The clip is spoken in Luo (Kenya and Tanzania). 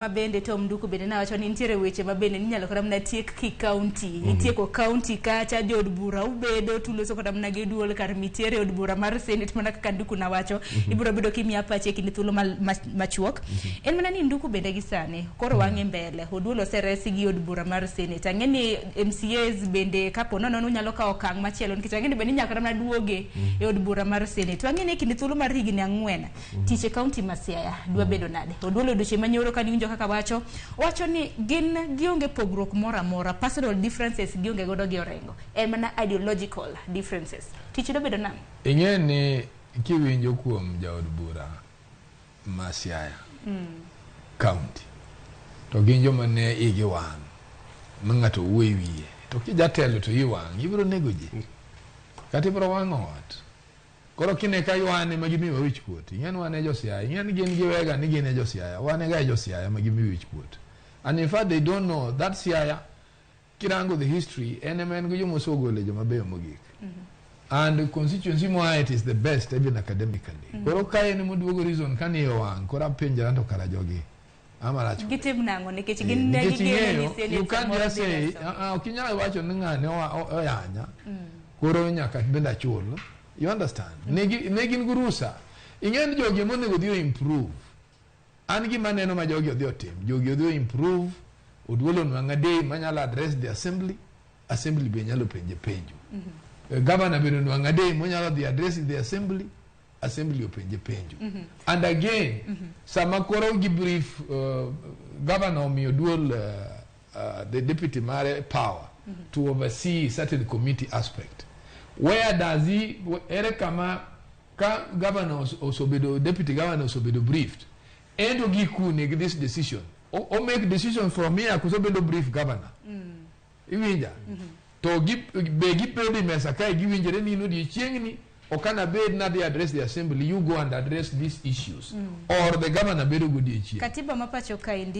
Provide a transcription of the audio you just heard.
Mabende Tom Nduku bende nawacho ni nitiere weche mabende ninyalo kata mana tiek ki county. Itieko county kacha jood bura ubedo tuloso kata mana gi duol kar mitiere od bura mar senate mana kaka Nduku nawacho. Ibiro bedo kimiya pachi e kinde thuolo machuok. En mana ni Nduku bende gi sani koro wang'e mbele. Oduol oseresi gi od bura mar senate. Ang'e ni MCAs bende kapo nono unyalo kawo okang' machielo nikech ang'e ni bende inyalo kata mana duoge e od bura mar senate. To ang'e ni e kinde thuolo mar higni 4 tich e kaunti ma Siaya dwa bedo nade? Oduolo odiochieng' manyoro kane iwinjo kaka wacho, owacho ni gin gionge pogruok moro amora, personal differences gionge godo gi Orengo, en mana ideological differences. Tich dwa bedo nang'o? Ing'e ni kiwinjo kuom jaod bura ma Siaya County to gin joma ne igi wang' ma ng'ato wuoyo e wiye to kijatelo to iyi wang' ibiro nego ji kata ibiro wang'o ot. Koro kine ka wan ema gimiyowa wich kuot, ing'e ni wan e jo Siaya, ing'e ni gin giwega ni gin e jo Siaya, wan e ga e jo Siaya ma gimiyo wich kuot. And in fact they don't know that Siaya, kirango the history, en ema en gi joma osegolo joma beyo mogik. And constituency moaye it is the best even academically. Koro ka en emoduogo reason ka ni owang', koro apenjra to kara jogi ama rach kode. Gitim nang'o nikech gin ne Nikech gigeno ni ing'eyo, senate you can't samoro just dhi say, reso. "Ah, ah, ok inyal wacho ni ng'ane oyanya, koro nyaka bende achul." You understand? Ne gin gi rusa. Ing'e ni jogi ema onego odhi o improve. An gima aneno ma jogi odhi otim, jogi odhi o improve, Oduolo onwang' day manyalo address the assembly, assembly be nyalo penje penjo. Governor bende onwang' day monyalo dhi address the assembly, assembly openje penjo. And again, sama koro gi brief governor omiyo duol the deputy mare power to oversee certain committee aspect. Where does he, ere kama ka governor osebedo, deputy governor osebedo briefed, ento gi kune gi this decision? O make decision from here koso bedo brief governor? Iwinja? To gi, be gibedo e mesa kae giwinjore ni in odiochieng'ni ok anabed nadhi address the assembly, you go and address these issues. Or the governor bedo godiochieng'. Katiba ma pacho kaendi